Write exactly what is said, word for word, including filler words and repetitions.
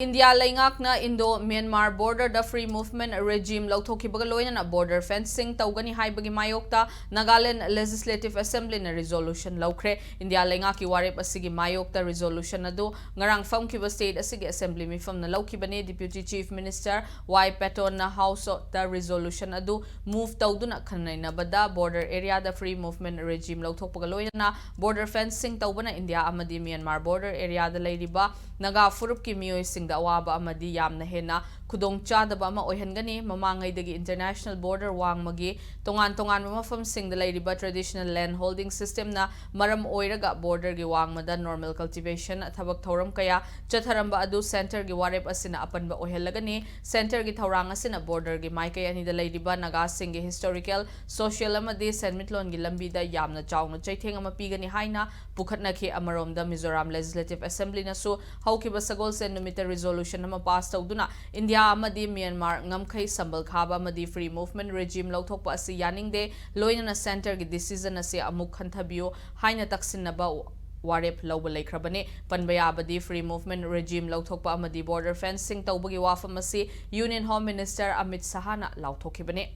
India ꯂꯩꯉꯥꯛꯅ Indo Myanmar border ꯗ free movement regime ꯂꯧꯊꯣꯛꯈꯤꯕꯒ ꯂꯣꯏꯅꯅ border fencing ꯇꯧꯒꯅꯤ ꯍꯥꯏꯕꯒꯤ ꯃꯥꯌꯣꯛꯇ Nagaland Legislative Assembly ꯅ resolution ꯂꯧꯈ꯭ꯔꯦ꯫ ꯏꯟꯗꯤꯌꯥ ꯂꯩꯉꯥꯛꯀꯤ ꯋꯥꯔꯦꯞ ꯑꯁꯤꯒꯤ ꯃꯥꯌꯣꯛꯇ resolution ꯑꯗꯨ ꯉꯔꯥꯡ ꯐꯝꯈꯤꯕ state ꯑꯁꯤꯒꯤ assembly ꯃꯤꯐꯝꯅ ꯂꯧꯈꯤꯕꯅꯤ꯫ Deputy Chief Minister Y Patton ꯅ House ꯇ resolution ꯑꯗꯨ move ꯇꯧꯗꯨꯅ ꯈꯟꯅ ꯅꯩꯅꯕꯗ border area ꯗ free movement regime ꯂꯧꯊꯣꯛꯄꯒ ꯂꯣꯏꯅꯅ border fencing ꯇꯧꯕꯅ ꯏꯟꯗꯤꯌꯥ ꯑꯃꯗꯤ ꯃ꯭ꯌꯥꯟꯃꯥꯔ border area ꯗ ꯂꯩꯔꯤꯕ ꯅꯥꯒꯥ ꯐꯨꯔꯨꯞꯀꯤ ꯃꯤꯑꯣꯏꯁꯤꯡꯗ ꯑꯋꯥꯕ ꯑꯃꯗꯤ ꯌꯥꯝꯅ ꯍꯦꯟꯅ ꯈꯨꯗꯣꯡꯆꯥꯗꯕ ꯑꯃ ꯑꯣꯏꯍꯟꯒꯅꯤ꯫ ꯃꯃꯥꯡꯉꯩꯗꯒꯤ international border ꯋꯥꯡꯃꯒꯤ ꯇꯣꯉꯥꯟ ꯇꯣꯉꯥꯟꯕ ꯃꯐꯝꯁꯤꯡꯗ ꯂꯩꯔꯤꯕ traditional land holding system ꯅ ꯃꯔꯝ ꯑꯣꯏꯔꯒ border ꯒꯤ ꯋꯥꯡꯃꯗ normal cultivation ꯊꯕꯛ ꯊꯧꯔꯝ ꯀꯌꯥ ꯆꯠꯊꯔꯝꯕ ꯑꯗꯨ centre ꯒꯤ ꯋꯥꯔꯦꯞ ꯑꯁꯤꯅ ꯑꯄꯟꯕ ꯑꯣꯏꯍꯜꯂꯒꯅꯤ꯫ Centre ꯒꯤ ꯊꯧꯔꯥꯡ ꯑꯁꯤꯅ border ꯒꯤ ꯃꯥꯏꯀꯩ ꯑꯅꯤꯗ ꯂꯩꯔꯤꯕ ꯅꯥꯒꯥꯁꯤꯡꯒꯤ historical, social ꯑꯃꯗꯤ ꯁꯦꯟꯃꯤꯠꯂꯣꯟꯒꯤ ꯂꯝꯕꯤꯗ ꯌꯥꯝꯅ ꯆꯥꯎꯅ ꯆꯩꯊꯦꯡ ꯑꯃ ꯄꯤꯒꯅꯤ ꯍꯥꯏꯅ ꯄꯨꯈꯠꯅꯈꯤ꯫ ꯑꯃꯔꯣꯝꯗ ꯃꯤꯖꯣꯔꯥꯝ Legislative Assembly ꯅꯁꯨ ꯍꯧꯈꯤꯕ ꯁꯒꯣꯜꯁꯦꯟ ꯅꯨꯃꯤꯠꯇ resolution ꯑꯃ pass ꯇꯧꯗꯨꯅ ꯏꯟꯗꯤꯌꯥ ꯑꯃꯗꯤ ꯃ꯭ꯌꯥꯟꯃꯥꯔ ꯉꯝꯈꯩ ꯁꯝꯕꯜ ꯈꯥꯕ ꯑꯃꯗꯤ free movement regime ꯂꯧꯊꯣꯛꯄ ꯑꯁꯤ ꯌꯥꯅꯤꯡꯗꯦ, ꯂꯣꯏꯅꯅ centre ꯒꯤ decision ꯑꯁꯤ ꯑꯃꯨꯛ ꯈꯟꯊꯕꯤꯌꯨ ꯍꯥꯏꯅ ꯇꯛꯁꯤꯟꯅꯕ ꯋꯥꯔꯦꯞ ꯂꯧꯕ ꯂꯩꯈ꯭ꯔꯕꯅꯤ꯫ ꯄꯟꯕ ꯌꯥꯕꯗꯤ free movement regime ꯂꯧꯊꯣꯛꯄ ꯑꯃꯗꯤ border fencing ꯇꯧꯕꯒꯤ ꯋꯥꯐꯝ ꯑꯁꯤ Union Home Minister ꯑꯃꯤꯠ ꯁꯍꯥꯅ ꯂꯥꯎꯊꯣꯛꯈꯤꯕꯅꯤ꯫